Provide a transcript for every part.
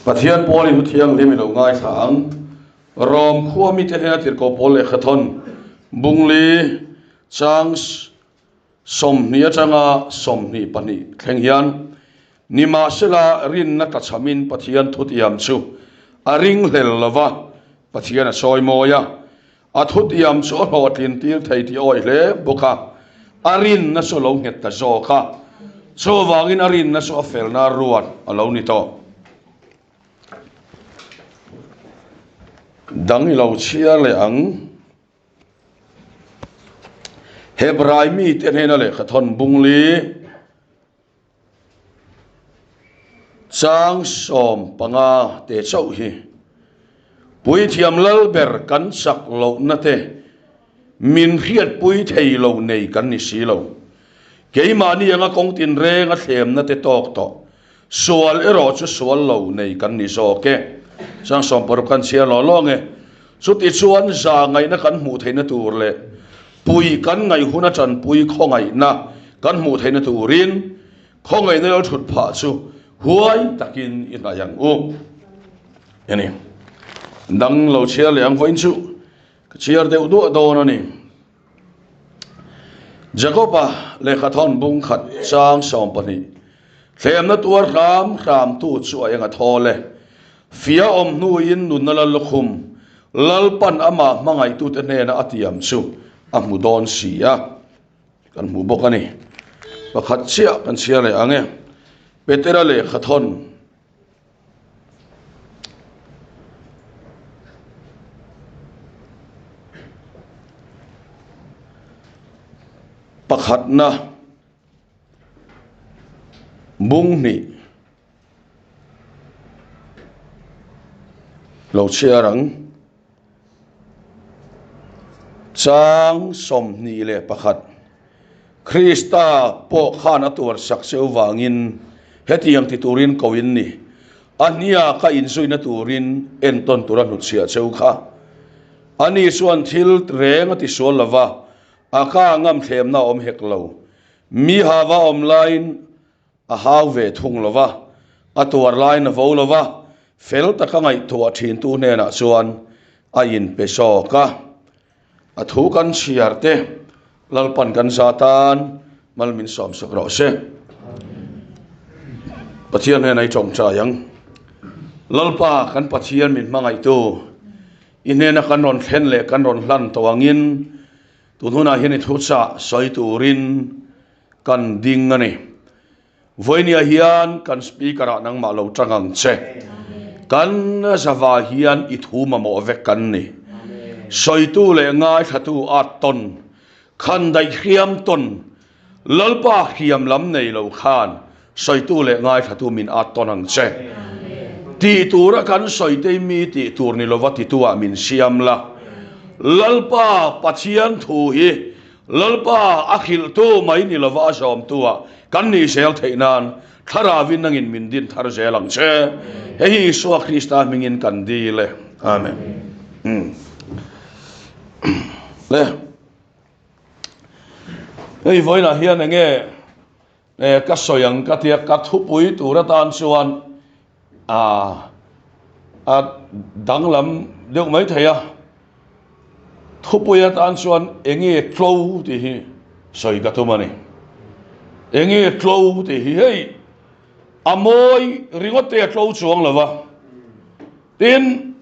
Pathian pawl i hu thianghlim i lo ngaithla ang. Rom khua mite hnena tirhkoh pawl lehkha thawn Bungli chang 20 atanga 22 thleng hian nimahsela rinna tlachhamin Pathian thutiam chu a ringhlel lova, Pathian a sawi mawi a. A thutiam chu a hlawhtlin tir thei tih awih hle bawk a, a rinna chu a lo nghet ta zawk a. Chuvangin a rinna chu a felna ruat a lo ni tawh. Dang i lo chhiar leh ang. Hebrai mite hnena lehkha thawn bungli Chang 15 te chauh hi Puithiam Lalber kan chak lohna te min hriatpui thei lo nei kan ni si lo. Keimahni anga kawng tinreng a thlemna te tawk tawh sual erawh chu sual lo nei kan ni zawk e. Chang 60 kan chhiar lawng lawng e. Chutichuan za ngaihna kan hmuh theihna tur leh pui kan ngaih huna tanpui khawngaihna kan hmuh theihna turin khawngaihna lo thut phah chu huai takin i hnaih ang u. Ani dang lo chhiar leh ang vawiin chu ka chhiar deuh duah dawn a ni. Jakoba lehkha thawn bung khat chang 12 thlemna tuar hram hramtu chu a eng a thawl e. Fia awm hnuin nunna lal lukhum Lalpan amah hmangaihtute hnena a tiam chu a hmu dawn si a, kan hmu bawk a ni. Pakhat chiah kan chhiar leh ang e. Petera lehkha thawn. Pakhatna bung hnih. Lo chhiar ang. Chang 21 Krista pawh khan a tuar sak cheu vangin hetiang ti turin ko in ni. A hnia ka inzuina turin entawn tura hnutchhiah cheu kha. Ani chuan thil reng a ti sual lova, a ka ngamthlemna a awm hek lo. Mi hava awm laiin A hau ve thung lo va, a tuar laiin a vo lo va, fel taka ngaihtuah thintu hnenah chuan a inpe zawk a. A thu kan chhiar te Lalpan kan za tan mal min sawmsak rawh se. Pathian hnenah i tawngtai ang. Lalpa kan Pathian min hmangaihtu, i hnena kan rawn thlen leh kan rawn hlan tawh angin tun hunah hian i thuchah sawi turin Kan ding a ni. Vawinia hian kan speaker ah nangmah lo tang ang che. Kan zava hian i thu mamawh vek kan ni. Sawitu leh ngaithlatu at tawn, khan daih hriam tawn, Lalpa hriam lam nei lo khan sawitu leh ngaithlatu min at tawn ang che. Tih tura kan sawi te mi tih tur ni lova titu ah min siam la. Lalpa Pathian thu hi Lalpa a hrilhtu mai ni lova a zawmtu ah kan nih zel theih nan Thlarauin nangin min din thar zel ang che. Hei hi Isua Krista hmingin kan dil e. Amen. Le. Hei vawiinah hian enge ka sawi ang ka tia ka thupui tur atan chuan a a danglam deuh mai thei a thupui atan chuan enge tlo tih hi sawi ka tum a ni enge tlo tih hi hei a mawi ringawt te a tlo chuang lo va tin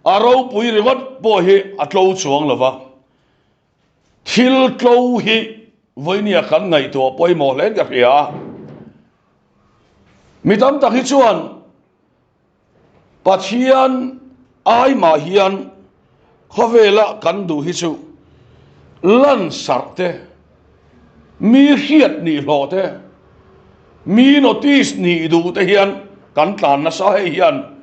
a ropui ringawt pawh hi a tlo chuang lo va Thil tlo hi vawinia kan ngaihtuah pawimawh hle in ka hria a. Mi tam tak hi chuan Pathian aimah hian khawvela kan duh hi chu lansarh te, mi hriat nih hlawh te, mi notice nih duh te hian kan tlan nasa. Hei hian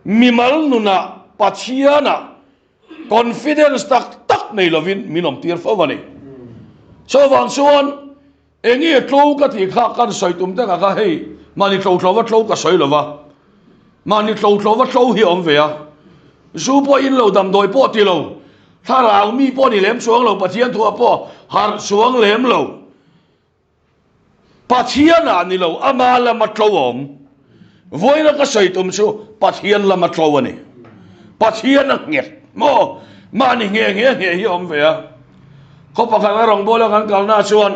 mimal nunah Pathianah Confidence tak tak nei lovin min awm tir fo a ni. Chuvang chuan eng nge tlo ka tih kha kan sawi tum te kha hei mahni tlo tlo va tlo ka sawi lova, mahni tlo tlo va tlo hi a awm ve a, zu pawh in lo damdawi pawh ti lo, thlarau mi pawh ni lem chuang lo, Pathian thuah pawh harh chuang lem lo. Pathianah ni lo, ama lama tlo awm. Vawiina ka sawi tum chu Pathian lama tlo a ni. Pathian a nghet maw? Mahni nge nge nge hi a awm ve a. Khaw pakhat a rawngbawla kan kalna chuan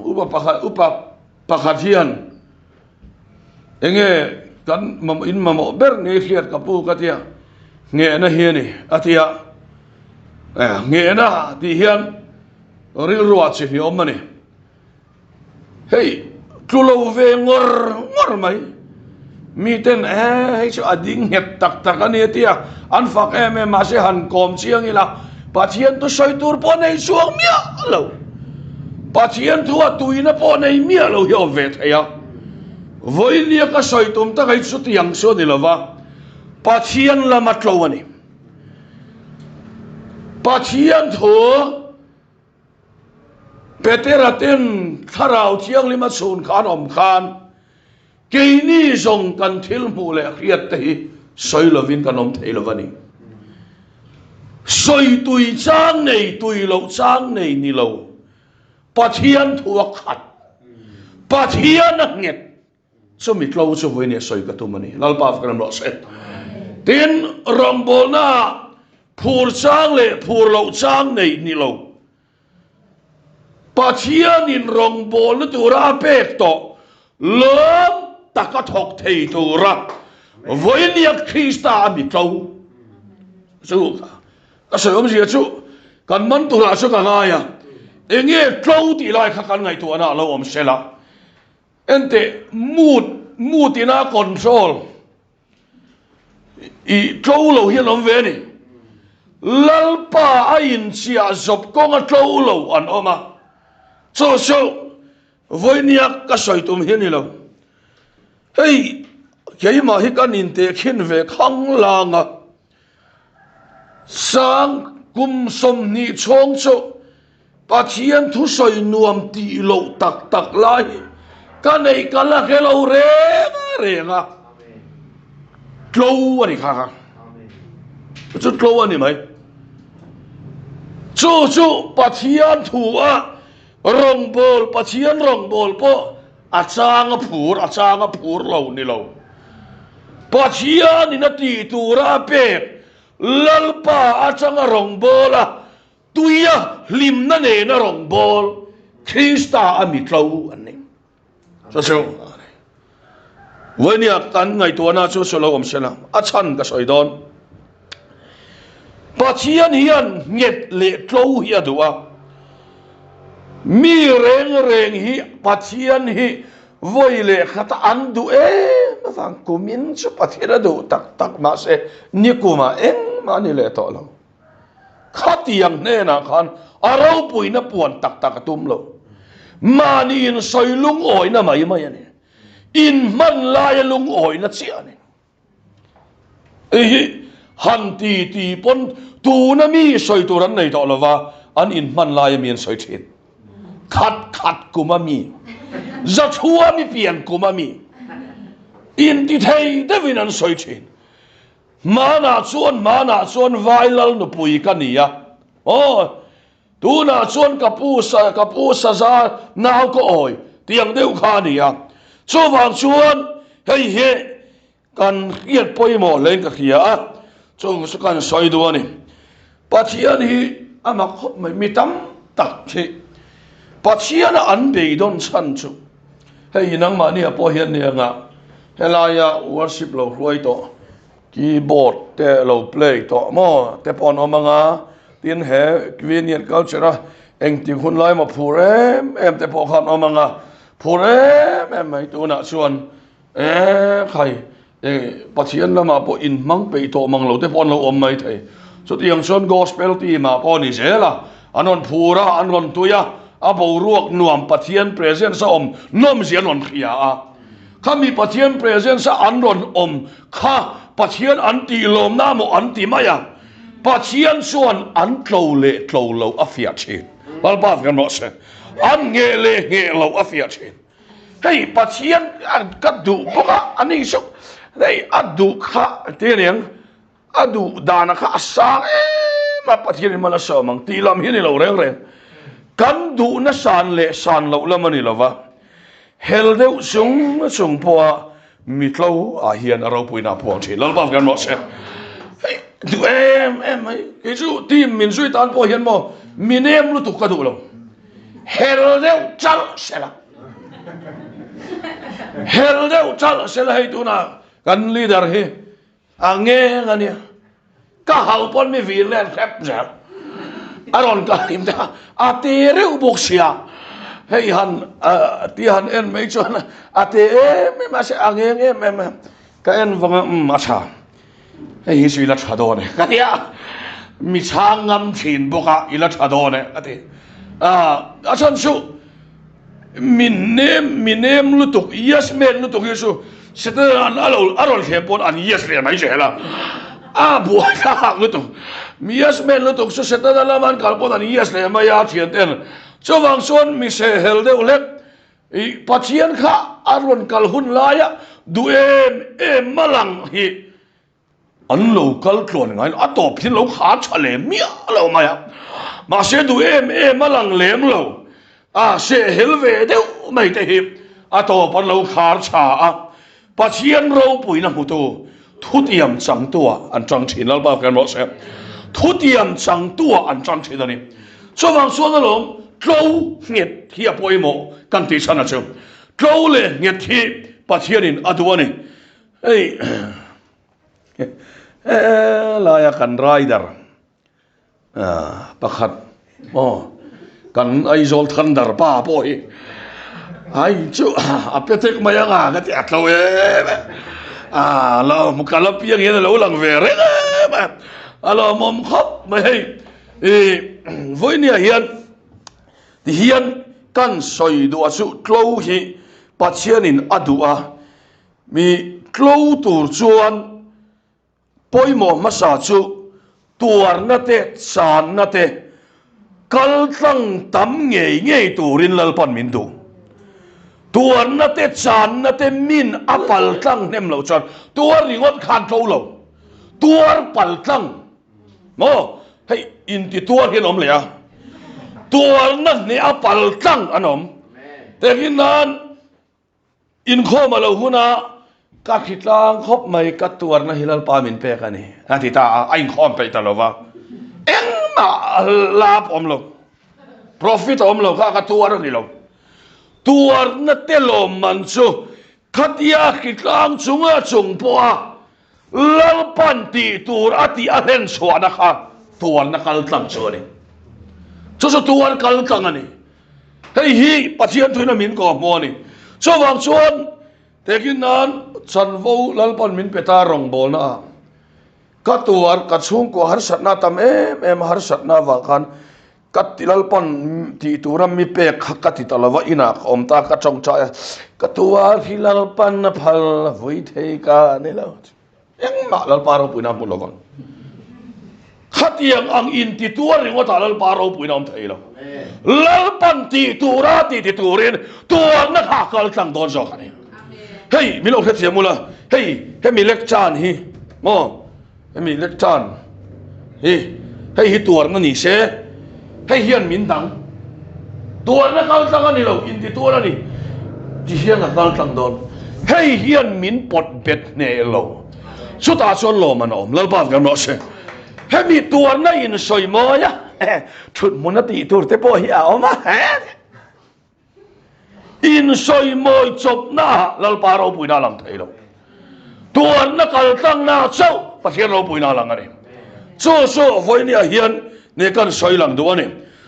upa pakhat upa pakhat hian enge kan in mamawh ber ni hriat ka pu ka tia nghehna hi a ni a tia. Nghehna tih hian rilruah chi hniawm a ni. Hei tlu lo ve ngawr ngawr mai. Mi ten e hei chu a ding nghet tak tak a ni a tia an fak em em mahse han kawm chiang ila Pathian thu sawi tur pawh nei chuang miah lo. Pathian thu a tuina pawh nei miah lo hi a awm ve thei a. Vawinia ka sawi tum tak hei chutiang chu a ni lo va, Pathian lama tlo a ni. Pathian thu. Petera ten Thlarau Thianghlim a chhun khan awm khan keini zawng kan thil hmuh leh hriat te hi sawi lovin kan awm thei lo a ni. Sawi tui chang nei, tui loh chang nei ni lo. Pathian thu a khat. Pathian a nghet. Chumi tlo chu vawiin sawi ka tum a ni. Lalpa fak rem rawh se. Tin, rawngbawlnaah phur chang leh phur loh chang nei ni lo. Pathianin rawngbawlna tura a pek tawh lawm taka thawk thei tura vawinia Krista a mi tlo chu ka sawi awmzia chu kan man turah chu ka ngai a. Enge tlo tih lai kha kan ngaihtuahna a lo awm sela. Enteh, mood, mood ina control i tlo lo hian awm ve a ni. Lalpa a inchiah zawp kawnga tlo lo an awm a, chu chu vawinia ka sawi tum hi a ni lo. Hei keimah hi kan intehkhin ve khang lang a, sang kum 20 chhawng chu Pathian thusawi nuam tih loh tak tak lai hi ka neih ka la hre lo reng reng a, tlo a ni kha kha chu tlo a ni mai. Chu chu Pathian thu a rawngbâwl, Pathian rawngbâwl pawh a chang a phur, a chang a phur lo ni lo. Pathianin a tih tura a pek Lalpa atanga rawngbâwl a Tuia hlimna nena rawngbâwl Krista a mi tlo an ni. Chu chu a ni. Vawinia kan ngaihtuahna chu chu lo awm se la, a chhan ka sawi dawn. Pathian hian nghet leh tlo hi a duh a. Mi reng reng hi Pathian hi vawi leh khata an duh em avang kumin chu Pathian a duh tak tak mahse nikumah engmah a ni leh tawh lo. Khatiang hnenah khan a ropuina puan tak tak a tum lo. Mahni insawi lungawina mai mai a ni. Inhman laia lungawina chiah a ni. Hei hi han ti ti pawn tuna mi sawi tur an nei tawh lo va, an inhman laia mi an sawi thin. Khat khat kum a mi, zathua mi pian kum a mi, intithei deuhin an sawi thin. Hmanah chuan hmanah chuan vai lal nupui ka ni a, aw, tunah chuan ka pu sa ka pu saza nau ka awi tih ang deuh kha a ni a. Chuvang chuan hei hi kan hriat pawimawh hlein ka hria a, chung chu kan sawi duh a ni. Pathian hi a mak khawp mai, mi tam tak hi Pathiana an beidawn chhan chu hei nangmahni ah pawh hian ni anga helaia worship lo hruai tawh, keyboard te lo play tawh maw te pawh an awm anga, tin he Vineyard culture a engtik hun lai maw phur em em te pawh kha an awm anga, phur em em mai tunah chuan e khai E, Pathian lamah pawh inhmang peih tawh mang lo te pawh an lo awm mai thei. Chutiang chuan Gospel team ah pawh a ni zel a, an rawn phur a, an rawn tui a, a boruak nuam Pathian presence a awm nawmzia an rawn hria a. Khami Pathian presence a an rawn awm kha Pathian an tih lawmna maw an ti mai a, Pathian chuan an tlo leh tlo lo a fiah thin. Lalpa kan rawh se. An ngheh leh ngheh lo a fiah thin. Hei Pathian ka duh bawk a, a ni chu hei a duh kha ti a niang, a duh dana kha a sang em a, Pathian in mal a sawm ang tih lam hi a ni lo reng reng. Kan duhna san leh san loh lam a ni lo va. Hel deuh chung chung pawha mi tlo ah hian a ropuina a puang thin. Lalpa kan rawh se. Hei duh em em mai. Kei chu team min zui tan pawh hian maw mi nem lutuk ka duh lo. Hel deuh chalh sela. Hel deuh chalh sela hei tunah kan leader hi A ngeng a nia. Ka hau pawn mi vir len hrep zel. A rawn kal hlim te kha a te reuh bawk sia. Hei han ti han en mai chuan a te em em a se a ngeng em em a. Ka en vang a umm a tha. Hei hi chu i la tha dawn e ka ti a. Mi chhang ngam thin bawk a i la tha dawn e ka ti. A chhan chu Mi nem mi nem lutuk, yes man lutuk hi chu Satan a lo a rawn thlem pawn an yes leh mai zel a, a buai thlak lutuk. Mi yes man lutuk chu Satan a lama an kal pawn an yes leh mai a thian ten. Chuvang chuan mi sehhel deuh hlek i Pathian kha a rawn kal hun laia duh em em a lang hi An lo kal tluan ngai lo, a tawp hian lo khar tha lem miah lo mai a, mahse duh em em a lang lem lo, a sehhel ve deuh mai te hi a tawp an lo khar tha a, Pathian ropuina hmutu thutiam changtuah an tang thin, Lalpa kan rawh se, thutiam changtuah an tang thin a ni. Chuvang chuan alawm tlo nghet hi a pawimawh kan tih chhan a chu, tlo leh nghet hi Pathianin a duh a ni. Hei helaia kan rider pakhat aw kan Aizawl Thunder pa pawh hi ai chu a pe tek mai anga ka ti a tlo em e a lo ka la piang hian a lo lang ve reng em a a lawmawm khawp mai hei i vawinia hian tihian kan sawi duh a chu tlo hi Pathianin a duh a. Mi tlo tur chuan pawimawh hmasa chu tuarna te, channa te kal tlang tam ngei ngei turin Lalpan min duh. Tuarna te, channa te min a pal tlang hnem loh chuan tuar ringawt khan tlo lo. Tuar pal tlang maw? Hei inti tuar hi an awm leh a. Tuarna hneh a pal tlang an awm. Tengin nan Inkhawm a lo hun a, ka khi tlang khawp mai, ka tuarna hi Lalpa min pek a ni, a ti ta a, a inkhawm peih ta lo va, engmah lap awm lo, profit a awm lo kha ka tuar a ni lo. Tuarna te lawmman chu khatia khi tlang chunga chung pawha Lalpan tih tur a tih a hlen chhuahna kha tuarna kal tlang chu a ni. Chu chu tuar kal tlang a ni. Hei hi Pathian thuina min kawhhmuh a ni. Chuvang chuan tekin nan chanvo Lalpan min pe ta rawngbawlna ah ka tuar, ka chhungkua harsatna tam em em harsatna avang khan Ka ti Lalpan tih tura mi pek kha ka ti ta lo va, inah ka awm ta, ka tawngtai a, ka tuar hi Lalpan a phal a vui thei ka ni lo. Engmah Lalpa ropuina a hmu lo vang. Khatiang ang in ti tuar ringawtah Lalpa ropuina a awm thei lo. Lalpan tih tura ti ti turin tuarna kha a kal tlang dawn zawk a ni. Hei min lo hrethiam ula, hei hemi lecture hi maw Hemi lectern hi hei hi tuarna ni se, hei hian min dang. Tuarna kal tlang a ni lo, inti tuar a ni. Ti hian a kal tlang dawn. Hei hian min pawt bet hneh lo. Chutah chuan lawm an awm. Lalpa kan rawh se. Hemi tuarna in sawi mawi a, thut hmun a tih tur te pawh hi a awm a. Insawimawi chawpnaah Lalpa ropuina a lang thei lo. Tuarna kaltlangnaah chauh Pathian ropuina a lang a ni. Chu chu vawinia hian ne kan sawi lang duh a ni.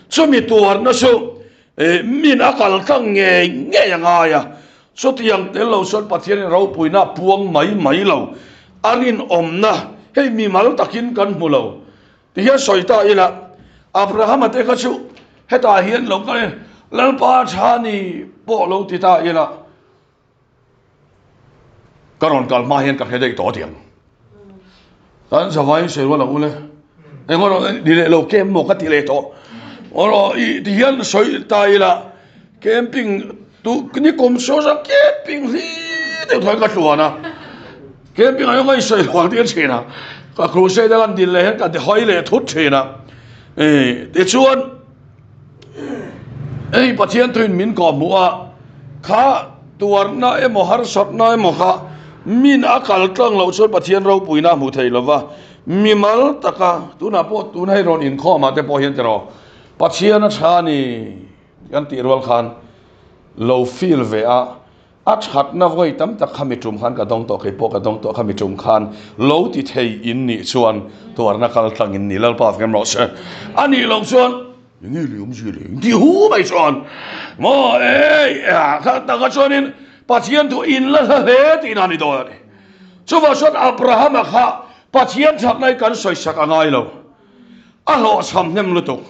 Chumi tuarna chu min a kaltlang ngei ngei a ngai a. Chutiang tel lo chuan Pathianin ropuina a puang mai mai lo. A rinawmna hei mimal takin kan hmu lo. Tihian sawi ta ila, Abrahama te kha chu hetah hian lo kal in, Lalpa Chhani pawh lo ti ta ila, ka rawn kal hma hian ka hre daih tawh tiang. Kan zavaiin sawi rual ang u le. Eng erawh ni leh lo camp maw ka ti leh tawh. Erawh i tihian sawi ta ila, camping tu ni kum saw zawk camping hli deuh thaw in ka tluan a. Camping ah hian ka insawi hual tir thin a, ka crusade a kan din leh hian ka ti hawi leh thut thin a. Tichuan hei Pathian thuin min kawhhmuh a, kha. Tuarna emaw harsatna emaw kha min a kal tlang loh chuan Pathian ropuina a hmu thei lo va, mimal taka tunah pawh tun hei rawn inkhawmah te pawh hian tiraw Pathian a tha a ni kan tih rual khan lo feel ve a, a thatna vawi tam tak kha mi tum khan ka dawng tawh kei pawh ka dawng tawh kha mi tum khan lo ti thei in nih chuan tuarna kal tlang in ni Lalpa vek em rawh se a nih loh chuan Enge leh awmzia leh engti hu mai chuan maw ei kha taka chuanin Pathian thu in la hla hle tihna a ni dawn a ni. Chuvang chuan Abrahama kha Pathian thatna hi kan sawisak a ngai lo. A hlawhchham hnem lutuk.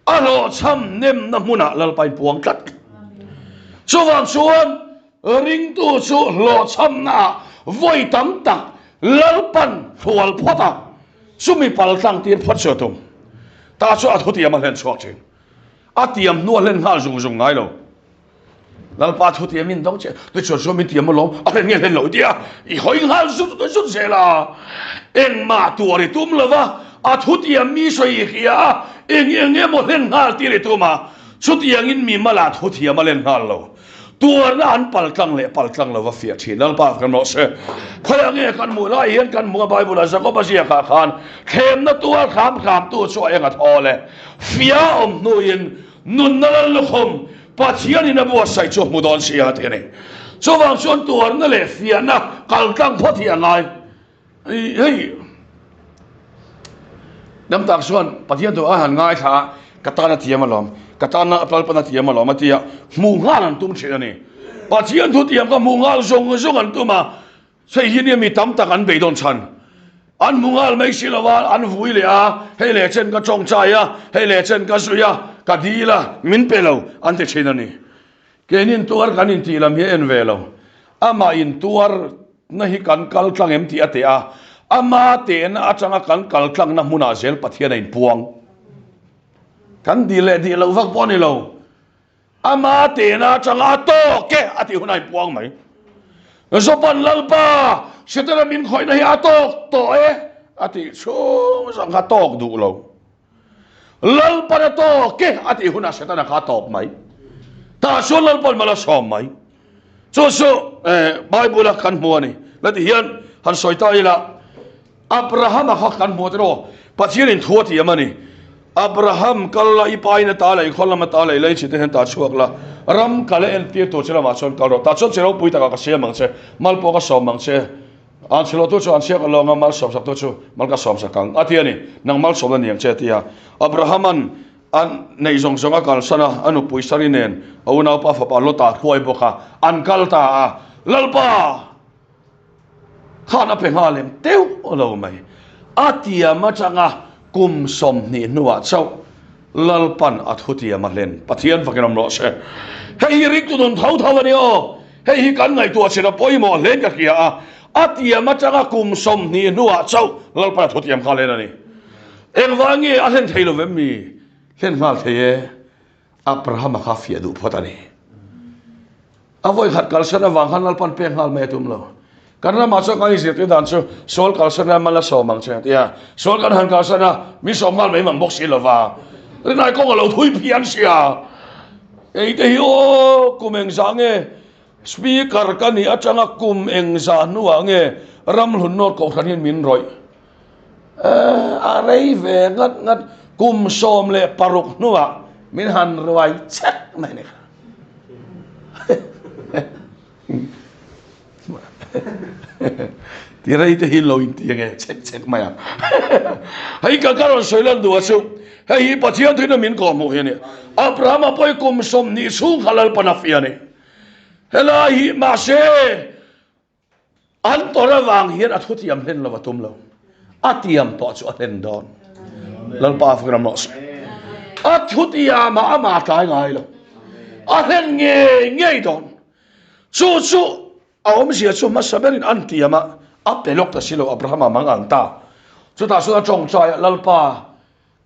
A hlawhchham hnemna hmunah Lalpa in puang tlat. Chuvang chuan ringtu chu hlawhchhamnaah vawi tam tak Lalpan hrual phawt a. Chumi pal tlang tir phawt chu a tum. Ta chu a thutiam a hlen chhuak thin. A tiam hnu a hlen nghal zung zung ngai lo. Lalpa thutiam in do che, tichuan chuan min tiam alawm, a hlen nge hlen lo i tia, i hawi nghal zut zut zel a. Engmah tuar i tum lo va, a thutiam mi sawi i hria a, eng eng emaw hlen nghal tir i tum a, chutiangin mi malah thutiam a len nghal lo. Tuarna an pal tlang leh pal tlang lova fiah thin Lalpa kan rawh se. Khawiah nge kan hmuh lai hian kan hmuh a Bible ah Jakob a ziakah khan thlemna tuar hram hram tu chu a eng a thawl e. Fia awm hnuin nunna lal lukhum Pathian in a buatsaih chu a hmu dawn si a ti a ni. Chuvang chuan tuarna leh fiahna kal tlang phawt hi a ngai. Hei dam tak chuan Pathian thu a han ngaithla a, ka tan a thiam alawm, ka tan a Lalpan a thiam alawm a ti a, hmuh nghal an tum thin a ni. Pathian thu tiam kha hmuh nghal zawng zawng an tum a, hei hi nia mi tam tak an beidawn chhan. An hmu nghal mai si lo a, an vui leh a, hei leh chen ka tawngtai a, hei leh chen ka zui a, ka dil a, min pe lo an ti thin a ni. Keinin tuar kan intih lam hi a en ve lo. Amah intuar na hi kan kal tlang em tih a teh a, ama tehna atanga kan kal tlangna hmunah zel Pathian a inpuang. Kan dih leh dih loh vak pawh a ni lo. Ama tehna atanga a tawk e a tih hunah a inpuang mai. Zopan Lalpa, Setana min khawihna hi a tawk tawh e a tih chhung zawng kha tawk duh lo. Lalpan a tawk e a tih hunah Setana kha a tawp mai. Tah chuan Lalpan mal a sawm mai. Chu chu Bible a kan hmu a ni. La ti hian han sawi ta ila, Abraham-a kha kan hmu a tiraw? Pathianin thu a tiam a ni. Abraham kal la, i pa in a ta la, i khaw lam a ta la, i leichhi te hian ta chhuak la, ram kal a entir tur che lamah chuan kal rawh. Tah chuan che ropui takah ka siam ang che, mal pawh ka sawm ang che. An chhilawhtu chu an chhiak alawng a, malsawmsaktu chu mal ka sawmsak ang, a ti a ni. Nang malsawmna ni ang che, a ti a. Abraham-a'n a neih zawng zawng a kalsan a, a nupui Sari nen a unaupa fapa Lota a hruai bawk a, an kal ta a. Lalpa! Khan a pe nghal em teuh lo mai. A tiam atanga kum 20 hnuah chauh Lalpan a thutiam a hlen. Pathian fakin awm rawh se. Hei hi ringtu nun tho tho a ni aw. Hei hi kan ngaihtuah chin a pawimawh hlein ka hria a. A tiam atanga kum 20 hnuah chauh Lalpan a thutiam kha hlen a ni. Engvang nge a hlen thei lo vem mi? Hlen nghal thei e. Abrahama kha fiah duh phawt a ni. A vawikhat kalsan avang khan Lalpan pek nghal mai a tum lo. Kan ramah chuan kan inzirtir dan chu Saul kalsan a mal a sawm ang che a ti a. Saul kan han kalsan a, min sawm nghal mai mang bawk si lo va. Rinai kawng a lo thui phian sia. Ei te hi aw kum engzah nge Speaker ka nih atanga kum engzah hnuah nge Ramhlun North Kohhran hian min rawih. A rei ve ngat ngat kum 16 hnuah min han ruai chek mai a ni kha. Ti rei te hi lo inti ange chek chek mai a. Hei ka ka rawn sawi lan duh a chu hei hi Pathian thuina min kawh hmuh hi a ni. Abrahama pawh hi kum 20 chhung kha Lalpan a fiah a ni. Helai hi mahse An tawrh avang hian a thutiam hlen lo a tum lo. A tiam tawh chu a hlen dawn. Lalpa a fak ram rawh se. A thutiam ah amah tlai ngai lo. A hlen ngei ngei dawn. Chu chu a awmzia chu hmasa berin an tiam a, a pe lawk ta si lo Abrahama mang ang ta. Chutah chuan a tawngtai a, Lalpa,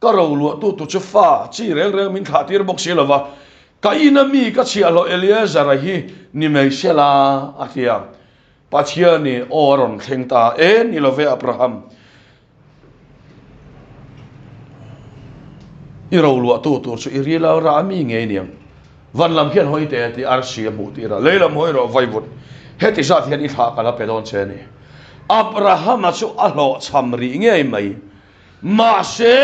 ka ro luah tu tu chu fa chi reng reng min thlah tir bawk si lo va, ka ina mi ka chhiahhlawh Eleazar-a hi ni mai se la, a ti a. Pathianin aw a rawn thleng ta e, ni lo ve Abraham, i ro luah tu tur chu i ril a rah mi ngei niang. Van lam khian hawi teh tih arsi a hmuh tir a, lei lam hawi rawh vaivut, heti zat hian i thlah ka la pe dawn che a ni. Abrahama chu a hlawhchham rih ngei mai, mahse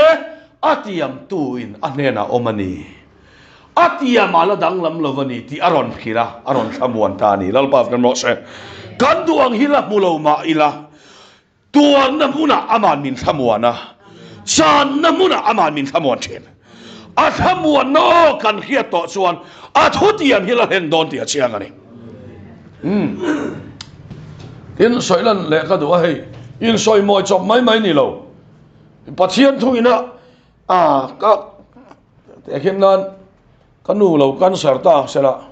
a tiamtuin a hnenah awm a ni. A tiamah la danglam lo a ni tih a rawn hrilh a, a rawn thlamuan ta a ni. Lalpa kan rawh se. Kan duh ang hi la hmu lo mah ila, Tuarna hmunah aman min thlamuan a, channa hmunah aman min thlamuan thin. A thlamuanna aw kan hriat tawh chuan a thutiam hi la hlen dawn tih a chiang a ni. Umm. Tin, sawi lan leh ka duh a hei, insawi mawi chawp mai mai ni lo. Pathian thuina a ka tehkhin nan ka nu lo cancer ta sela,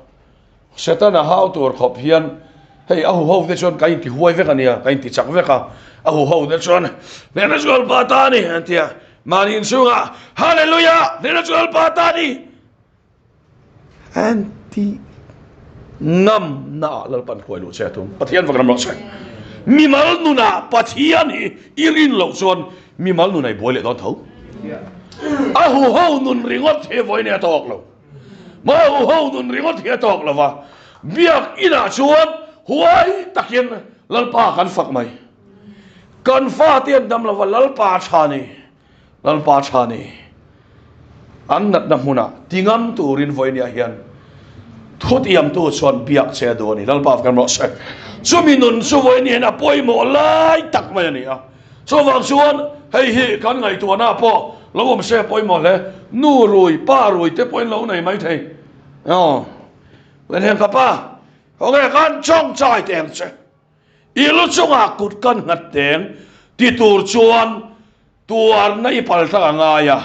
Setana hau tur khawp hian hei a huho te chuan ka inti huai vek a nia, ka inti chak vek a, a huho te chuan Hnehna chu Lalpa ta a ni an ti a, mahni inchhungah Hallelujah! Hnehna chu Lalpa ta a ni an ti ngam naah Lalpan hruai luh che a tum. Pathian vak ram rawh se. Mimal nunah Pathian hi i rin loh chuan mimal nun a i buai leh dawn tho. A huho nun ringawt hi vawiin a tawk lo. Mau ho nun ringawt hi a tawk lo va, biak inah chuan huai takin Lalpa kan fak mai. Kan fate an dam lo va, Lalpa tha ni, Lalpa tha ni. An natna hmunah tingam turin vawinia hian thutiamtu chuan biak che a duh a ni. Lalpa kan rawh se. Chumi nun chu vawiin hian a pawimawh lai tak mai a ni a. Chuvang chuan hei hi kan ngaihtuahna pawh lo awm se pawimawh hle. Nu rui, pa rui te pawhin lo nei mai thei. Aw, Lenheng ka pa, khawnge kan chawngchai teng che. I lu chungah kut kan nghat teng ti tur chuan tuarna i pal tlang a ngai a,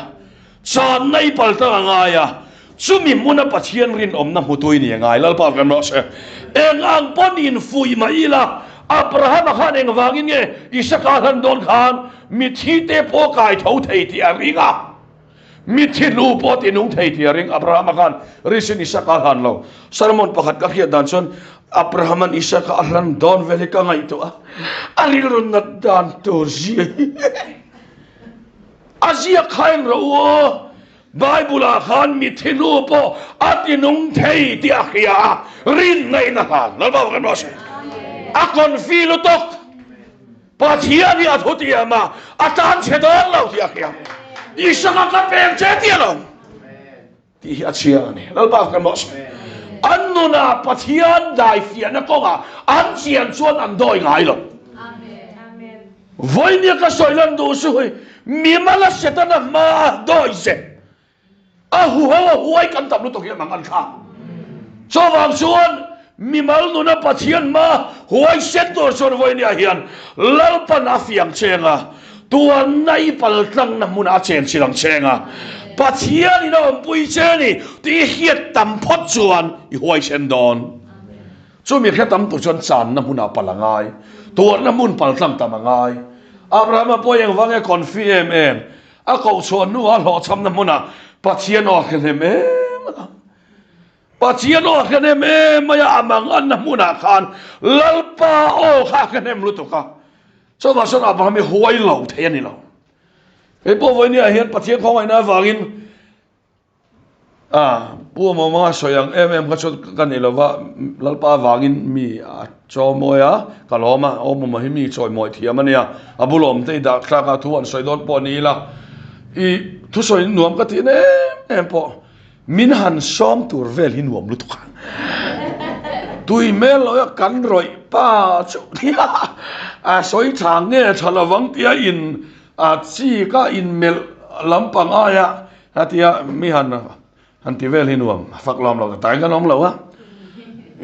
channa i pal tlang a ngai a, chumi hmuna Pathian rinawmna hmutui ni a ngai. Lalpa kan rawh se. Eng ang pawn infuih mah ila, Abrahama khan engvangin nge Isaka hlan dawn khan mithi te pawh kai tho thei tih a ring a? Mithi hnu pawh ti nung thei tih a ring. Abrahama khan risin Isaka hlan lo. Sermon pakhat ka hriat dan chuan Abrahama'n Isaka a hlan dawn vel hi ka ngaihtuah a, a rilru nat dan tur zia hi a ziak kha eng rawh u aw. Bible-ah khan mithi hnu pawh a ti nung thei tih a hria a, rinna in a hlan. Lalpa fak em rawh se. A confi lutuk. Pathian hi a thu tiam a, a tan chhe dawn lo tih a hria. Isaka ka pek che tih a lo tih hi a chiang a ni. Lalpa fak em rawh se. An nunah Pathian daifiahna kawngah an chian chuan an dawi ngai lo. Vawinia ka sawi lan duh su hi mimala Setana hmaa dawi zep a huho a huai kan tam lutuk hi a mang an thlak. Chuvang chuan mimal nuna Pathian hmaa huai sen tur chuan vawinia hian Lalpan a fiang cheng a, tuanna i paltlangna hmunah a chen chil ang cheng a, Pathianin a awmpui che ni tih i hriat tam phawt chuan i huaisen dawn. Chumi hre tam tur chuan channa hmunah pal a ngai, tuarna hmun pal tlang tam a ngai. Abrahama pawh engvang nge confi em em? A kohchhuah hnuah hlawhchhamna hmunah Pathian aw a hre hnem em a. Pathian aw a hre hnem em mai a, a manganna hmunah khan Lalpa aw kha a hre hnem lutuk a. Chuvang chuan Abraham hi huai lo thei a ni lo. Kei pawh vawinia hian Pathian khawngaihna avangin A, Pu Awmawma sawi ang em em kha chu ka ni lova, Lalpa avangin mi a chawimawi a, ka lawm a, Awmawma hi mi chawimawi thiam a nia, a bulawm te i dah thlak a, thu an sawi dawn pawh ni ila, i thusawi nuam ka tih em em pawh min han sawm tur vel hi nuam lutuk a, tui hmel lo a kan rawih pa chu nia, a sawi tha nge tha lovang tia in a chik a inmelh lampang aia Hetia mi han han ti vel hi nuam a fak lawm lo ta tain kan awm lo a,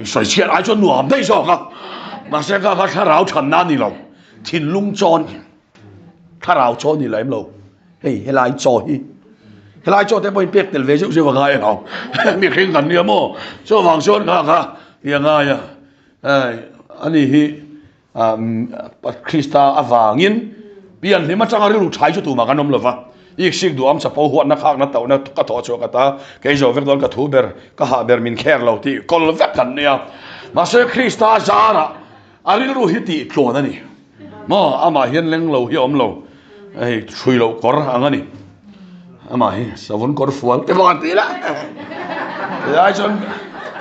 sawi chhiat ai chuan nuam daih zawk a, mahse kha kha thlarau thanna a ni lo, thinlung chaw a ni, thlarau chaw a ni lem lo, hei helai chaw hi helai chaw te pawhin pek tel ve zeuh zeuh a ngai a lo, mihring kan nia maw, chuvang chuan kha kha ti a ngai a, hei ani hi Krista avangin pian hlim atanga rilru thai chu tumah kan awm lova, iksik duham chapo huatna khakna tauhna ka thawh chhuah ka ta, kei zo vek dawn ka thu ber, ka hah ber min kher lo tih kawl vek kan nia. Mahse Krista zarah a rilru hi tih tluan a ni. Maw amah hian leng lo hi a awm lo, hei hrui loh kawr ang a ni. Amah hi savun kawr fual te pawh an ti la. Ai chuan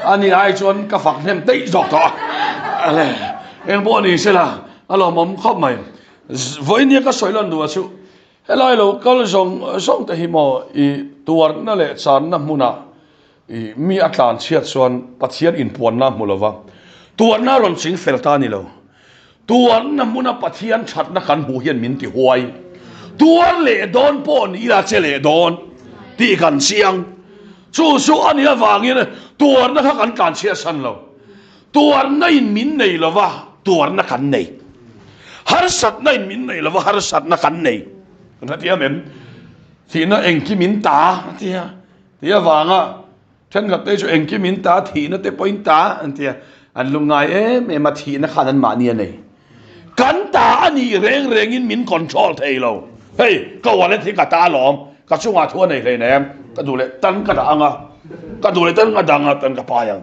ani ai chuan ka fak hnem daih zawk tawh a. Ale eng pawh ni sela a lawmawm khawp mai. Vawinia ka sawi lan duh a chu helai lo kal zawng zawng te hi maw i tuarna leh channa hmunah i mi a tlan chhiat chuan Pathian inpuanna a hmu lova tuarna a rawn ching fel ta a ni lo. Tuarna hmuna Pathian thatna kan hmuh hian min ti huai. Tuar leh dawn pawh ni ila che leh dawn tih kan chiang. Chu chu a nih avangin tuarna kha kan tlanchhiat san lo. Tuarna in min nei lova tuarna kan nei. Harsatna in min nei lova harsatna kan nei. Kan hre thiam em? Thihna engkim in ta a tia. Tih avanga Thenkhat te chu engkim in ta, thihna te pawh in ta an ti a, an lungngai em em a, thihna khan an mahni a nei. Kan ta a nih reng rengin min control thei lo. Hei, ka wallet hi ka ta alawm, ka chungah thu a nei hleinem, ka duh leh tan ka dah ang a, ka duh leh tan ka dang a, tan ka pai ang.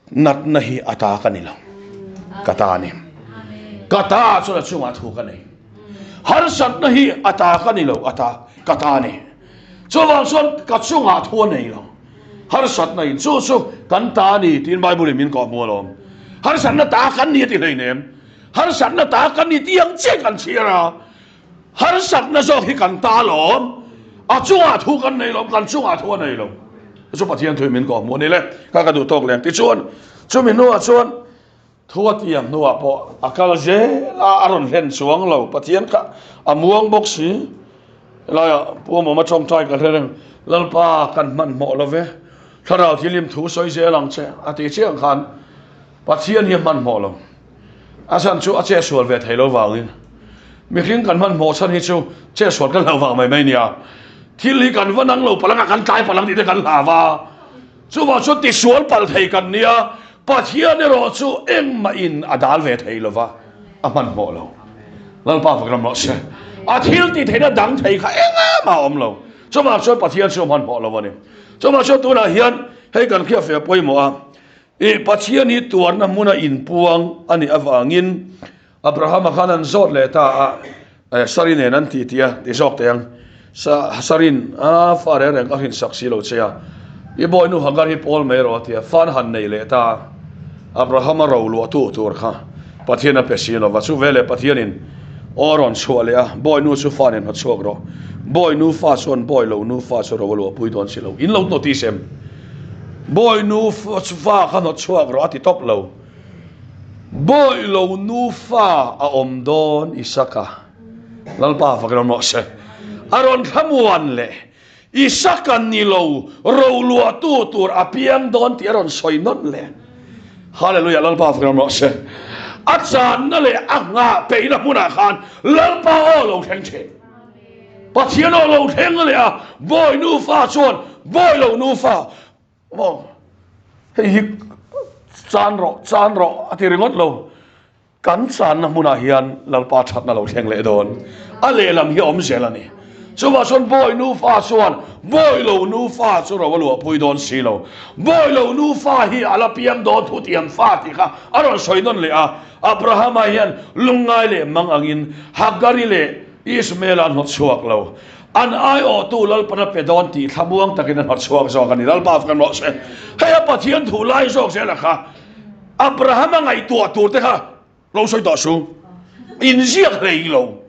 Natna hi a ta ka ni lo, ka ta a ni. Ka ta chuan a chungah thu ka nei. Harsatna hi a ta ka ni lo, a ta, ka ta a ni. Chuvang chuan ka chungah thu a nei lo. Harsatna in chu chu kan ta a ni tiin Bible in min kawh hmu alawm. Harsatna ta kan ni a ti hleinem. Harsatna ta kan ni tih ang chiah kan chhiar a. Harsatna zawk hi kan ta alawm. A chungah thu kan nei lo, kan chungah thu a nei lo. Chu Pathian thu in min kawh hmu a ni le. Kha ka duh tawk leng. Tichuan, chumi hnuah chuan Thu a tiam hnuah pawh a kal zel a, a rawn hlen chuang lo. Pathian kha a muang bawk si. Helaiah Pu Awmawma tawngtai ka hre reng, Lalpa kan hmanhmawh lo ve, Thlarau Thianghlim thu sawi zel ang che a ti chiang khan Pathian hi a hmanhmawh lo. A chhan chu a chetsual ve thei lo vangin. Mihring kan hmanhmawh chhan hi chu chetsual kan hlauh vang mai mai nia. Thil hi kan va nang lo palanga kan tlai palang tih te kan hlau va. Chuvang chuan tisual palh thei kan nia, Pathian erawh chu engmahin a dal ve thei lova, a hmanhmawh lo. Lalpa fak ram rawh se. A thil tih theihna dang thei kha engmah a awm lo. Chuvang chuan Pathian chu a hmanhmawh lo a ni. Chuvang chuan tunah hian hei kan hriat fe a pawimawh a, i Pathian hi tuarna hmuna inpuang a nih avangin Abrahama khan an zawt leh ta a, Sari nen an ti tih a ti zawk teh ang. Sarin a fa reng reng ka hrinsak si lo che a, i bawinu Hagar hi pawl mai rawh a ti a, fa an han nei leh ta a, Abrahama ro luahtu tur kha Pathian a pe si lo va, chu veleh Pathianin aw a rawn chhuah leh a, bawinu chu fa nen hmachhuak rawh, bawinu fa chuan bawi lo nu fa chu ro a luahpui dawn si lo, in lo notice em? Bawinu fa kha hnawtchhuak rawh a ti tawp lo. Bawi lo nufa a awm dawn Isaka Lalpa fak ram rawh se. A rawn thlamuan leh Isaka ni lo roluahtu tur a piang dawn tih a rawn sawi nawn leh. Hallelujah Lalpa fak ram rawh se. A channa leh a nghah peihna hmunah khan Lalpa aw lo thleng thin. Pathian aw lo thleng leh a bawi nufa chuan bawi lo nufa Maw? Hei hi chan rawh, chan rawh a ti ringawt lo. Kan channa hmunah hian Lalpa thatna lo thleng leh dawn. A lehlam hi a awm zel a ni. Chuvah chuan bawi nufa chuan bawi lo nufa chu ro a luahpui dawn si lo. Bawi lo nufa hi a la piang dawn thu tiam fa tih kha a rawn sawi nawn leh a. Abrahama hian lungngai leh mang angin Hagari leh Ismaela an hnawtchhuak lo. An aiawhtu Lalpan a pe dawn tih thlamuang takin a hnawtchhuak zawk a ni. Lalpa fak rawh se. Hei a Pathian thu lai zawk zel a kha Abraham a ngaihtuah tur te kha lo sawi tawh su. Inziak hlei lo.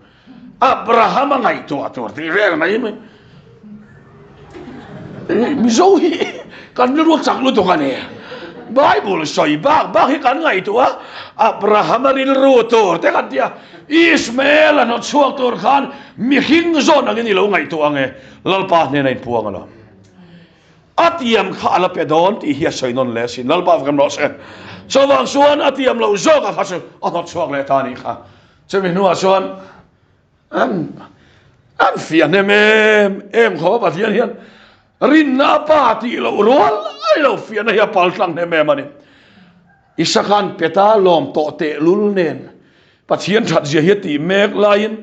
Abraham a ngaihtuah tur tih vel mai mai. Mizo hi kan rilru chak lutuk a ni. Bible sawi bak bak hi kan ngaihtuah a, Abraham a rilru tur te kan ti a, Ismael a hnawtchhuak tur khan mihring zawn angin i lo ngaihtuah ang e, Lalpa hnena inpuang a lo. A tiam kha a la pe dawn tih hi a sawi nawn leh asin, Lalpa fak em rawh se. Chuvang chuan a tiam loh zawk a kha chu a hnawtchhuak leh ta a nih kha. Chumi hnuah chuan An an fiah hnem em em khawp a Pathian hian rinna a pa tih loh rual ai lo fiahna hi a pal tlang hnem em a ni. Isakhan peta lawm tawh teh lul nen Pathian that zia hi a tih mek laiin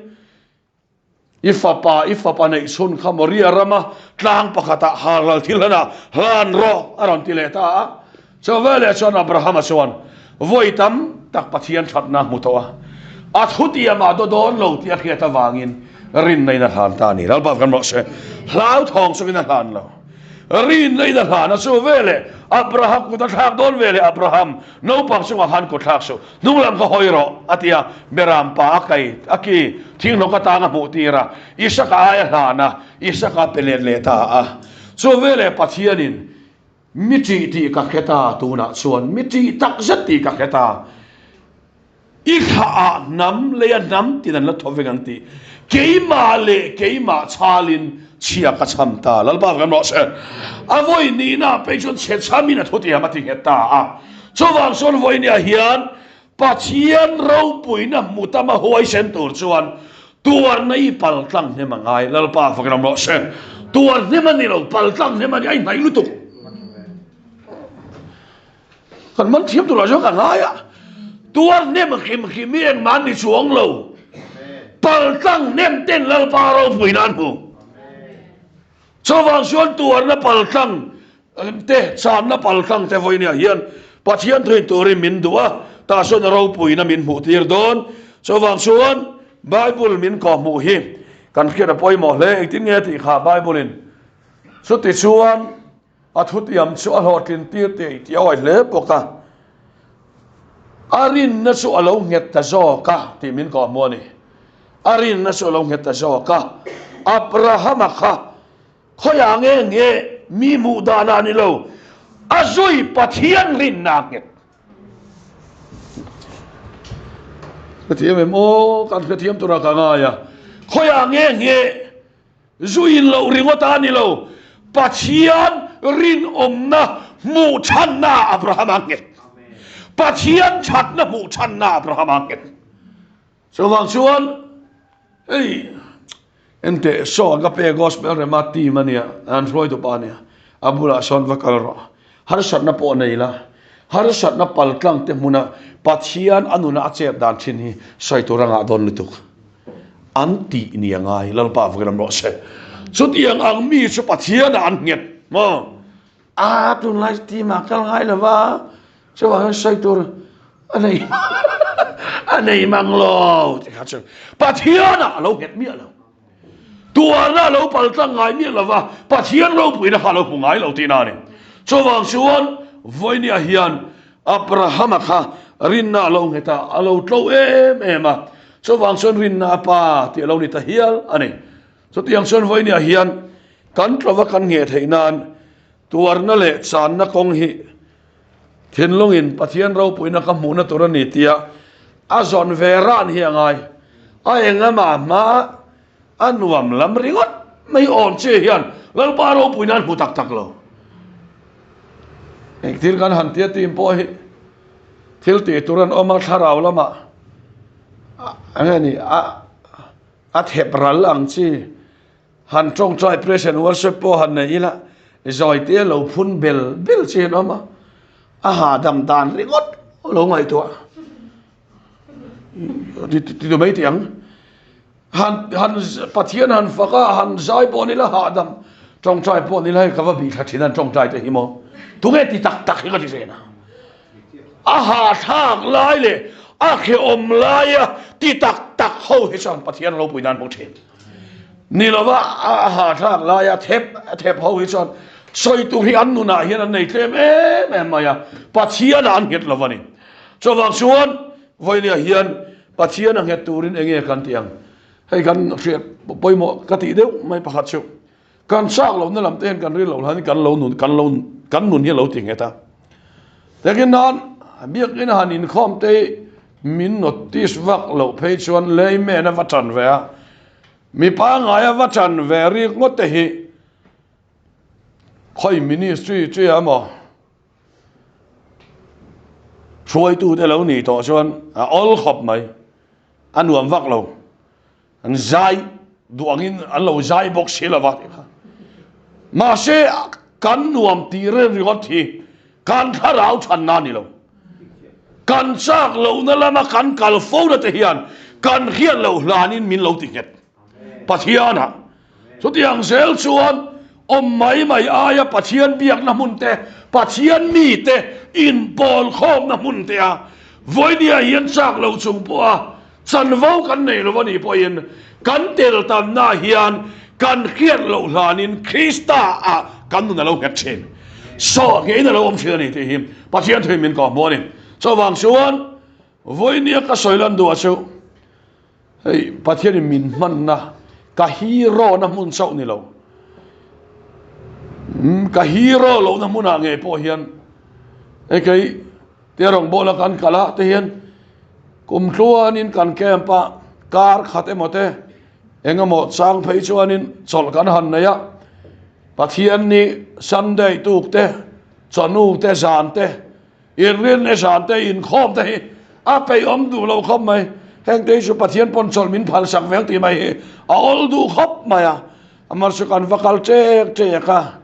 i fapa i fapa neih chhun kha Moria rama tlang pakhatah halral thil hlanah hlan rawh a rawn ti leh ta a. Chuveleh chuan Abrahama chuan vawi tam tak Pathian thatna a hmu tawh a, a thutiamah daw dawn lo tih a hriat avangin rinna in a hlan ta a ni. Lalpa kan rawh se. Hlauthawng chungin a hlan lo. Rinna in a hlan a chu veleh Abraham kut a thlak dawn veleh Abraham naupang chungah khan kut thlak suh, hnunglam kha hawi rawh a ti a, Beram pa a kai a ki thinghlawk atang a hmuh tir a, Isaka ai a hlan a, Isaka a pe let leh ta a. Chu veleh Pathianin mi ṭih tih ka hre ta tunah chuan mi ṭih tak zet tih ka hre ta. I thlah ah hnam lei a hnam tin an la thaw vek ang tih keimah leh keimah chhalin chhia ka chham ta. Lalpa kan rawh se. A vawi nihna ah phei chuan chhe chhamin a thutiam a ti nghet ta a. Chuvang chuan vawi niah hian Pathian ropuina hmu tam a huaisen tur chuan tuarna i pal tlang hnem a ngai. Lalpa fak ram rawh se. Tuar hnem a ni lo, pal tlang hnem a ni, a inhnaih lutuk. Kan man thiam turah chuan ka ngai a, tuar hnem hrim hrim hi engmah an ni chuang lo. Paltlang hnem ten Lalpa ropui nan hmu. Chuvang chuan tuarna paltlang te, channa paltlang te vawinia hian Pathian thuin turin min duh a, tah chuan ropuina min hmuh tir dawn. Chuvang chuan Bible min kawhhmuh hi kan hriat a pawimawh hle. Engtin nge tih kha Bible-in chuti chuan A thutiam chu a hlawhtlin tir tih tih a awih hle bawk a, a rinna chu a lo nghet ta zawk a tih min kawhhmuh a ni. A rinna chu a lo nghet ta zawk a. Abrahama kha khawiah nge nge mi hmuh danah ni lo, a zui Pathian rinna a nghet. Hrethiam em aw, kan hrethiam tura ka ngai a, khawiah nge nge Zu in loh ringawt a ni lo, Pathian rinawmna hmuh chhanna Abraham a nghet. Pathian thatna hmuh chhanna Abraham a nghet. Chuvang chuan hei enteh saw Agape Gospel Rema team a nia, an hruaitu pa a nia, a bulah sawn va kal rawh. Harsatna pawh nei la, harsatna paltlang te hmuna Pathian a nuna a chet dan thin hi sawi tur a ngah dawn lutuk. An tih ni a ngai, Lalpa vakin an rawh se. Chutiang ang mi chu Pathianah an nghet maw? A tunlai team ah kal ngai lo va, chuvang hian sawi tur a nei a nei mang lo ti kha chu Pathianah a lo nghet miah lo. Tuarna a lo paltlang ngai miah lo va, Pathian ropuina kha a lo hmu ngai lo tihna a ni. Chuvang chuan vawinia hian Abrahama kha rinna a lo nghet a, a lo tlo em em a. Chuvang chuan rinna a pa tih a lo ni ta hial a ni. Chutiang chuan vawinia hian kan tlova kan ngheh theih nan tuarna leh channa kawng hi thinlungin Pathian ropuina ka hmuhna tur a ni tia a zawn ve ran hi a ngai. A engama hma a nuam lam ringawt mai awm che hian Lalpa ropuina an hmu tak tak lo. Engthil kan han tia tim pawh hi thil tih tur an awm a, thlarau lamah enge ni a a thep ral ang chi han tawngtai praise and worship pawh han nei ila zawi te lo phun bel bel chi an awm a, a hahdam dan ringawt lo ngaihtuah ti tu mai tih ang. Han han Pathian han fak a, han zai pawh ni la hahdam tawngtai pawh ni la hei ka va bih thla thin a tawngtai te hi maw tunge ti tak tak hi ka ti zen a. A hahthlak lai leh a hrehawm laia ti tak tak ho hi chuan Pathian ropui nan hmu thin. Ni lova a hahthlak laia thep thep ho hi chuan sawi tur hi an nunah hian an nei tlem em em mai a, Pathianah an nghet lo a ni. Chuvang chuan vawinia hian Pathian a nghet turin eng nge kan tih ang? Hei kan hriat pawimawh ka tih deuh mai pakhat chu kan chak lohna lam te hian kan rin loh hlanin kan lo nun kan lo kan nun hi a lo ti nghet a. Takin nan biakinn han inkhawm te hi min notice vak loh phei chuan layman a va tan ve a, mi pangngai a va tan ve rik ngawt te hi khawi ministry chi a maw? Hruaitute lo nih tawh chuan a awl khawp mai, a nuam vak lo. An zai duh angin an lo zai bawk si lo va tih kha. Mahse kan nuam tih reng ringawt hi kan thlarau chhanna a ni lo. Kan chak lohna lama kan kal fo na te hian kan hriat loh hlanin min lo ti nghet. Pathianah Chutiang zel chuan awm mai mai aia Pathian biakna hmun te, Pathian mite inpawl khawmna hmun te a vawinia hian chak lo chung pawha chanvo kan nei lo a nih pawhin kan tel tamna hian kan hriat loh hlanin Krista ah kan nun a lo nghet thin. Saw ngeiin a lo awm thin a ni tih hi Pathian thuin min kawhhmuh a ni. Chuvang chuan vawinia ka sawi lan duh ah chu hei Pathianin min hmanna ka hero na hmun chauh ni lo, ka hero lohna hmunah ngei pawh hian hei kei tia rawngbawla kan kal ah te hian kum tluanin kan camp a kar khat emaw te eng emaw chang phei chuanin chawlh kan han nei a, Pathian ni Sunday tuk te, chawhnu te, zan te, inrin leh zan te inkhawm te hi a peihawm duh lo khawp mai. Heng te hi chu Pathian pawn chawlh min phal sak vek tih mai hi a awl duh khawp mai a. Amar chu kan va kal ṭek ṭek a,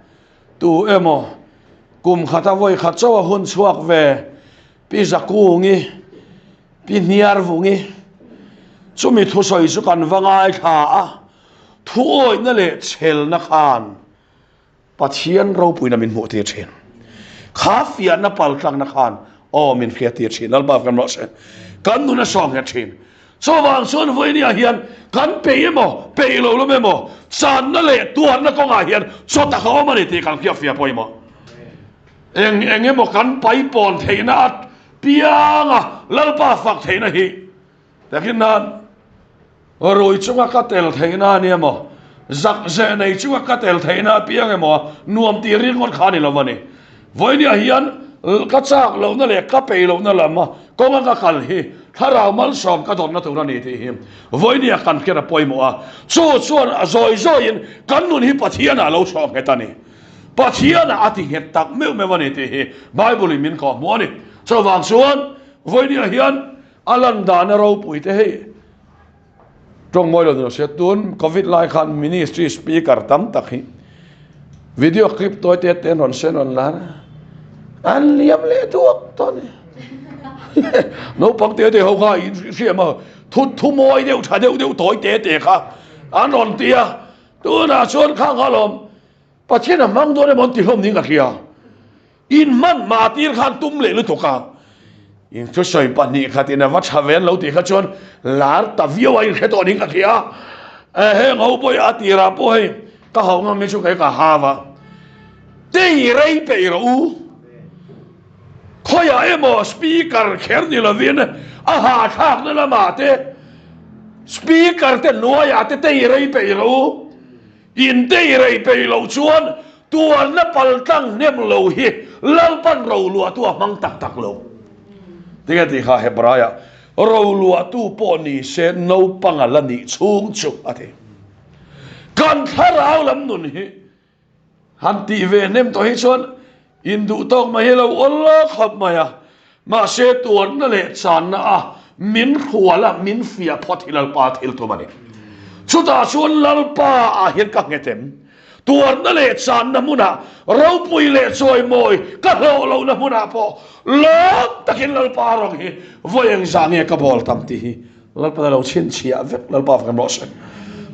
tu emaw kum khata vawi khat chauh a hun chhuak ve Pi Zakungi, Pi Hniarvungi chumi thusawi chu kan va ngaithla a, thuawihna leh chhelna khan Pathian ropuina min hmuh tir thin. Kha fiahna paltlakna khan aw min hriat tir thin. Lalpa kan rawh se. Kan nun a sawng nghet thin. Chuvang chuan vawinia hian kan peih emaw, peih lo lawm emaw, channa leh tuarna kawngah hian chaw tak a awm a ni tih kan hriat fiah pawimawh. Eng eng emaw kan paipawn theihna a pianga Lalpa fak theihna hi takin nan rui chunga ka tel theihna a ni emaw, zak zeh nei chunga ka tel theihna a piang emaw nuam tih ringawt kha a ni lo a ni. Vawinia hian ka chak lohna leh ka peih lohna lam kawnga ka kal hi thlarau malsawm ka dawnna tur a ni tih hi vawinia kan hriat a pawimawh a, chu chuan a zawi zawiin kan nun hi Pathianah a lo chhuak nghet a ni. Pathianah a ti nghet tak meuh meuh a ni tih hi Bible in min kawhhmuh a ni. Chuvang chuan vawinia hian a lan dana ropui te hei tawng mawi lo ni lo sia tun Covid lai khan ministry speaker tam tak hi video clip tawi te te an rawn sen rawn lar a, an liam leh duak tawh a ni. Naupang te te ho kha in hriam a thu thu mawi deuh tha deuh deuh tawi te te kha an rawn ti a, tunah chuan khang kha lawm Pathian a hmang dawn emaw an ti hlawm niin ka hria. In hman hma tir khan tum leh lutuk a, in thusawi pahnih khatin a va tha ve an lo tih kha chuan lar ta viau a inhre tawh niin ka hria. Heng ho pawh hi a tirah pawh hei ka hauh ngam hi chu kei ka hau a, tei rei peih rawh u. Khawiah emaw speaker kher ni lovin a hahthlakna lamah te speaker te hnuaiah te tei rei peih rawh u. In tei rei peih loh chuan tuarna paltlang hnem lo hi Lalpan roluahtu a hmang tak tak lo. Tinge tih kha Hebraiah roluahtu pawh ni se naupang a la nih chhung chu a ti. Kan thlarau lam nun hi han tih ve hnem tawh hi chuan induh tawk mai hi lo awl khawp mai a, mahse tuarna leh channa a min hrual a, min fiah phawt hi Lalpa thil tum a ni. Chutah chuan Lalpa ah hian ka nghet em? Tuarna leh channa hmunah, ropui leh chawimawi ka hlawh lohna hmunah pawh lawm takin Lalpa rawng hi vawi engzah nge ka bawl tam tih hi Lalpan a lo chhinchhiah vek, Lalpa fak em rawh se.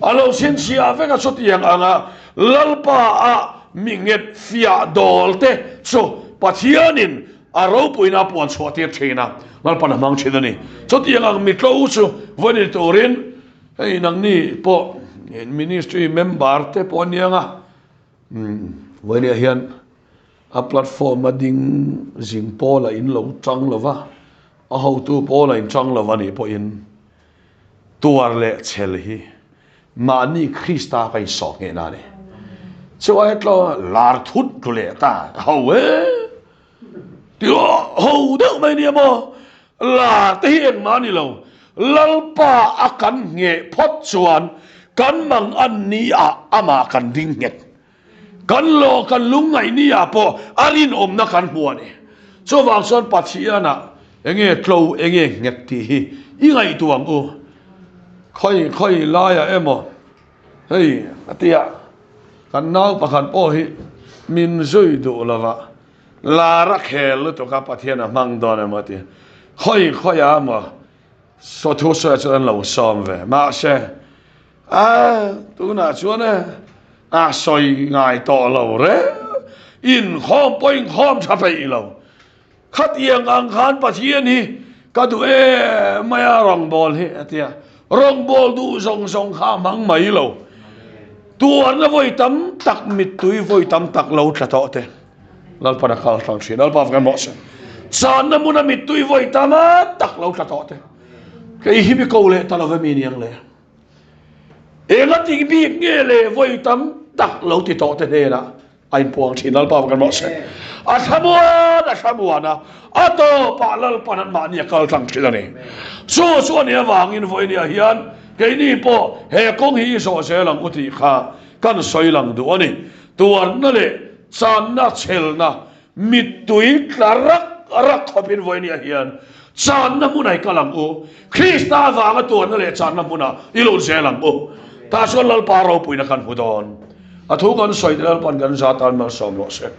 A lo chhinchhiah vek a chutiang anga Lalpa a mi nghet fiah dawl te chu Pathianin a ropuina a puan chhuah tir thin a, Lalpan a hmang thin a ni. Chutiang ang mi tlo chu vawi ni turin hei nangni pawh ministry member te pawh aniang a, vawi nia hian a platform a ding zing pawl a in lo tang lova, A hotu pawl a inchang lo a nih pawhin tuar leh chhel hi mahni Krista ka insawh nghehna a ni. Chu ai tlo lar thut tlu leh ta ka ho e tih ho deuh mai nia maw lar te hi engmah a ni lo Lalpa a kan ngheh phawt chuan kan mang an ni ah amah kan ding nghet Kan lo kan lungngaih ni ah pawh a rinawmna kan hmu a ni. Chuvang chuan Pathianah enge tlo enge nghet tih hi i ngaihtuah ang u. Khawi khawi laiah emaw hei a tia kan nau pakhat pawh hi min zui duh lova lar a khel lutuk a Pathian a hmang dawn emaw ti. Khawi khawiah emaw sawthu sawiah chuan an lo sawm ve. Mahse A, tunah chuan e, a sawi ngai tawh lo reng, inkhawm pawh inkhawm tha peih lo. Khatiang ang khan Pathian hi ka duh em mai a, rawngbâwl hi a ti a, rawngbâwl duh zawng zawng kha a hmang mai lo. Tuarna vawi tam tak, mittui vawi tam tak lo tla tawh te Lalpan a kal tlang thin. Lalpa fak emaw se. Channa hmuna mittui vawi tam tak lo tla tawh te. Kei hi mi ko leh ta love mi niang le. Enga tik bik nge le vawi tam tak lo ti tawh te hnenah a inpuang thin. Lalpa fak emaw se. A thlamuan a thlamuan a, a tawpah Lalpan an mahni a kal tlang thin a ni. Chu chu a nih avangin vawinia hian keini pawh he kawng hi i zawh zel ang u tih kha kan sawi lang duh a ni. Tuarna leh channa chhelna mittui tla rak rak khawpin vawinia hian channa hmunah i kal ang u. Krista avanga tuarna leh channa hmunah i lut zel ang u. Tah chuan Lalpa ropuina kan hmu dawn. A thu kan sawi te Lalpan kan za tan malsawm rawh se.